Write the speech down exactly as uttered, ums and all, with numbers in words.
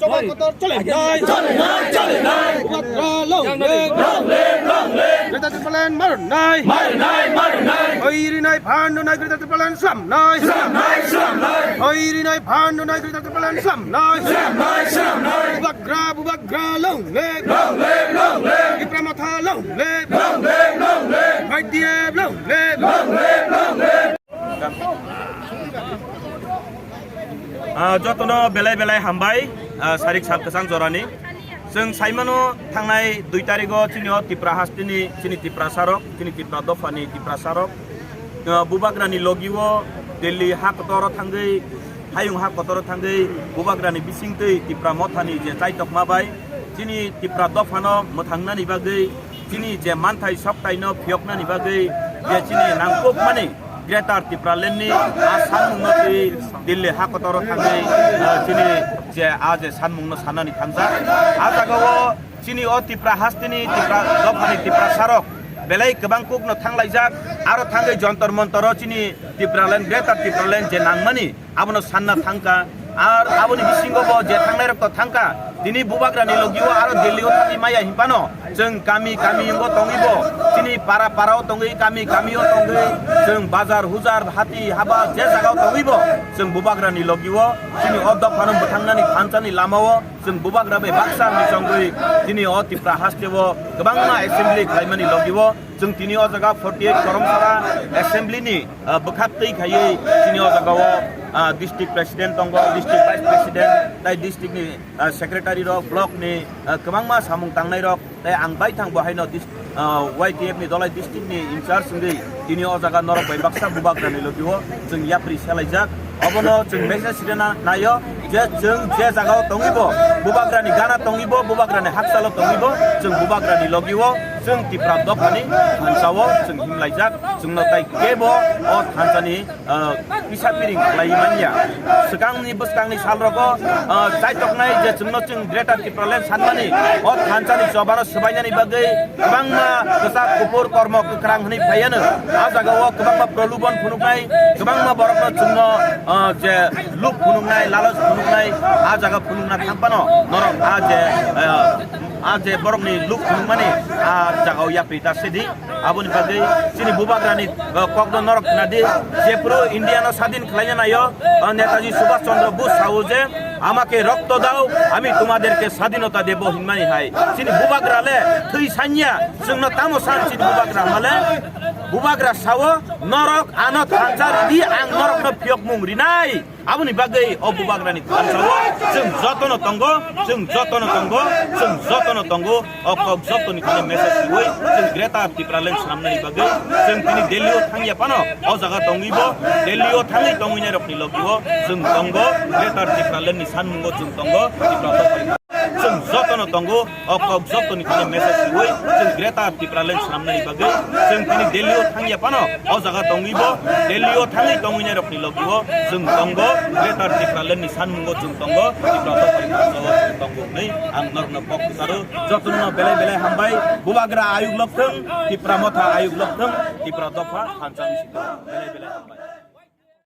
Choba kotor chole nai. Chole nai, chole nai. Bubagra long live. Long live, long live. Greater Tipraland maron nai. Maron nai, maron nai. Hoi rinai phan nai Greater Tipraland slam nai. Slam nai, slam nai. Hoi rinai phan nai Greater Tipraland slam nai. Slam nai, slam nai. Bubagra, Bubagra long live. Long live, long live. Tipra Motha long live. Long live, long live. Y T F long live. Long live, long live. Ah, jotono belai belai hambai, ah, sarik sal kwchang jorani. Chwng saimano thangnai dui tarigo chini o Tipra hasteni, chini Tiprasarok, chini Tipra dophani Tiprasarok, ah, Bubagrani logio Delhi ha kotoro thangwi, hayung ha kotoro thangwi Bubagrani bisingtwi Tipra mothani je chaitokma bai chini Tipra dophano mwthangnani bagwi chini je manthai soktaino phiyoknani bagwi je chini nangkukmani Greater Tipraland ni a sanmungno twi Delhi ha kotoro thangwi, ah, chini je a je sanmungno sanani thangjak. A jagao chini o Tipra hasteni Tipra dophani Tiprasarok belai kwbang kukno thanglaijak, aro thangwi Jontor Montoro chini Tipraland, Greater Tipraland je nangmani abono sanna thangkha. Ar aboni bisingo bo je thangnai rok to thangkha, tini Bubagrani logio aro Delhi o thangwi maya hinphano chwng kami kami wngbo tongwi bo, chini para para o tongwi, kami kami o tongwi, chwng bazar hujar hati haba je jaga o tongwi bo chwng Bubagrani logio chini o dophano mwthangnani thansani lama o chwng Bubagra bai baksa ni chongwi chini o Tipra haste o kwbangma assembly khlaimani logio. Chwng tini o jaga forty eight Koromsara Assembly ni, ah, bwkhaktwi khaiwi chini o jaga o, ah, district president tongo, district vice president, tai district ni, ah, secretary rok, block ni, ah, kwbangma samung tangnai rok, tai ang baithang bo haino dis-, ah, Y T F ni Dholai district ni in charge wngwi tini o jaga norok bai baksa Bubagra ni logi o chwng yapri selaijak. Obono chwng message rina naio je chwng je jagao tongwi bo, Bubagrani gana tongwi bo, Bubagrani hakchalo tongwi bo, chwng Bubagrani logi o, chwng Tipra dophani thansa o chwng himlaijak, chwngno tai kebo o thansani, ah, kisa piring khlai manya. Swkangni bwskangni salrogo, ah, chaitoknai je chwngno chwng Greater Tipraland sanmani, o thansani chobano swbainani bagwi kwbangma kwchak kuphur kormo kwkrang hwnwi phaiano. A jagao kwbangma prolubon phunuknai, kwbangma borokno chwngno, ah, je luk phunuknai, lalos phunuknai, a jaga phunukna thangphano norok a je, ah, a je borokni luk phunukmani a jagao yapri ta sidi. Aboni bagwi chini Bubagrani, ah, kokno norok khna di, jephuru India no sadin khlaina naio, ah, Netaji Subhash Chandra Bose sao je, "Amake rokto dao, ami tumaderke sadinota debo," hinmani hai. Chini Bubagra le thwi sanya, chwngno tamo san chini Bubagra hale? Bubagra sao, "Norok ano thansa ridi, ang norokno phiyokmung rinai." Aboni bagwi o Bubagrani thansa o chwng jotono tongo, chwng jotono tongo, chwng jotono tongo. O kok jotoni thani message riwi chwng Greater Tipraland swnamnani bagwi chwng tini Delhi o thangya phano o jaga tongwi bo, Delhi o thangwi tongwinai rokni logi o chwng tongo, Greater Tipraland ni sanmungo chwng tongo, Tipra Motha. Chwng jotono tongo, o kok jotoni thani message riwi chwng Greater Tipraland swnamnani bagwi chwng tini Delhi o thangya phano o jaga tongwi bo, Delhi o thangwi tongwinai rokni logi o chwng tongo, Greater Tipraland ni sanmungo chwng tongo, Tipra Motha ni thansao chwng tongo hwnwi ang norokno kok kwcharo. Jotono belai belai hambai, Bubagra ayuk lokthwng, Tipra Motha ayuk lokthwng, Tipra dopha thansa ni sitwng belai belai hambai.